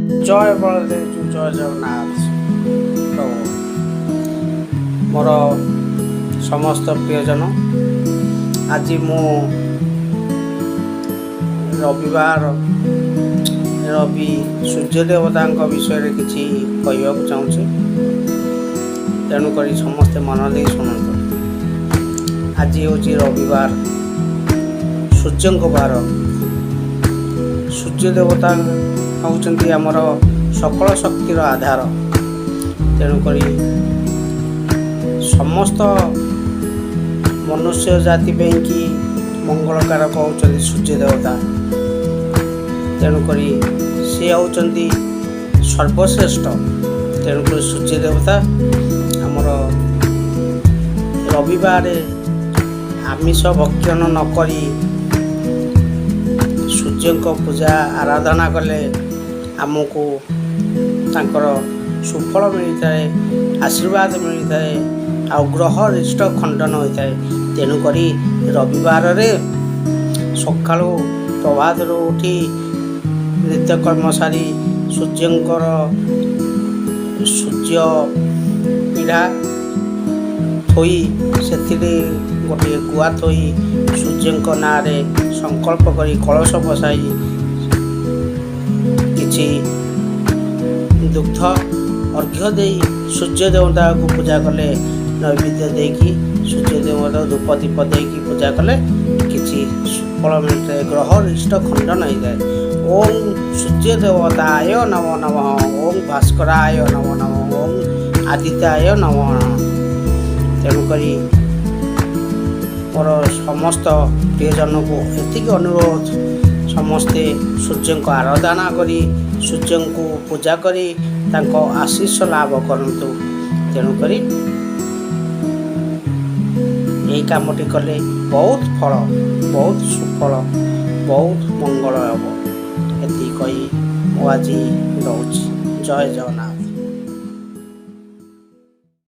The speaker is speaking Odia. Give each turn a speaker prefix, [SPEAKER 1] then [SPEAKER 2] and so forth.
[SPEAKER 1] ଜୟ ବଳଦେବ, ଜୟ ଜଗନ୍ନାଥ ପ୍ରଭୁ। ମୋର ସମସ୍ତ ପ୍ରିୟଜନ, ଆଜି ମୁଁ ରବିବାର, ରବି ସୂର୍ଯ୍ୟ ଦେବତାଙ୍କ ବିଷୟରେ କିଛି କହିବାକୁ ଚାହୁଁଛି। ତେଣୁକରି ସମସ୍ତେ ମନ ଦେଇ ଶୁଣନ୍ତୁ। ଆଜି ହେଉଛି ରବିବାର, ସୂର୍ଯ୍ୟଙ୍କ ବାର। ସୂର୍ଯ୍ୟ ଦେବତା ହେଉଛନ୍ତି ଆମର ସକଳ ଶକ୍ତିର ଆଧାର। ତେଣୁକରି ସମସ୍ତ ମନୁଷ୍ୟ ଜାତି ପାଇଁକି ମଙ୍ଗଳକାରକ ହେଉଛନ୍ତି ସୂର୍ଯ୍ୟ ଦେବତା। ତେଣୁକରି ସେ ହେଉଛନ୍ତି ସର୍ବଶ୍ରେଷ୍ଠ। ତେଣୁକରି ସୂର୍ଯ୍ୟ ଦେବତା ଆମର ରବିବାରେ ଆମିଷ ଭକ୍ଷଣ ନ କରି ସୂର୍ଯ୍ୟଙ୍କ ପୂଜା ଆରାଧନା କଲେ ଆମକୁ ତାଙ୍କର ସୁଫଳ ମିଳିଥାଏ, ଆଶୀର୍ବାଦ ମିଳିଥାଏ ଆଉ ଗ୍ରହ ରିଷ୍ଟ ଖଣ୍ଡନ ହୋଇଥାଏ। ତେଣୁକରି ରବିବାରରେ ସକାଳୁ ପ୍ରଭାତରୁ ଉଠି ନିତ୍ୟକର୍ମ ସାରି ସୂର୍ଯ୍ୟଙ୍କର ସୂର୍ଯ୍ୟ ପିଢ଼ା ଥୋଇ, ସେଥିରେ ଗୋଟିଏ ଗୁଆ ଥୋଇ, ସୂର୍ଯ୍ୟଙ୍କ ନାଁରେ ସଂକଳ୍ପ କରି କଳସ ବସାଇ କିଛି ଦୁଗ୍ଧ ଅର୍ଘ୍ୟ ଦେଇ ସୂର୍ଯ୍ୟ ଦେବତାକୁ ପୂଜା କଲେ, ନୈବେଦ୍ୟ ଦେଇକି ସୂର୍ଯ୍ୟ ଦେବତା ଧୂପ ଦୀପ ଦେଇକି ପୂଜା କଲେ କିଛି ସୁଫଳ ମିଳିଥାଏ, ଗ୍ରହ ରିଷ୍ଟ ଖଣ୍ଡନ ହେଇଥାଏ। ଓಂ ସୂର୍ଯ୍ୟ ଦେବତାୟ ନମୋ ନମଃ। ଓಂ ଭାସ୍କରାୟ ନମୋ ନମଃ। ଓಂ ଆଦିତ୍ୟାୟ ନମଃ। ତେଣୁକରି ମୋର ସମସ୍ତ ପ୍ରିୟଜନକୁ ଏତିକି ଅନୁରୋଧ, ସମସ୍ତେ ସୂର୍ଯ୍ୟଙ୍କ ଆରାଧନା କରି, ସୂର୍ଯ୍ୟଙ୍କୁ ପୂଜା କରି ତାଙ୍କ ଆଶିଷ ଲାଭ କରନ୍ତୁ। ତେଣୁକରି ଏହି କାମଟି କଲେ ବହୁତ ଫଳ, ବହୁତ ସୁଫଳ, ବହୁତ ମଙ୍ଗଳ ହେବ। ଏତିକି କହି ମୁଁ ଆଜି ରହୁଛି। ଜୟ ଜଗନ୍ନାଥ।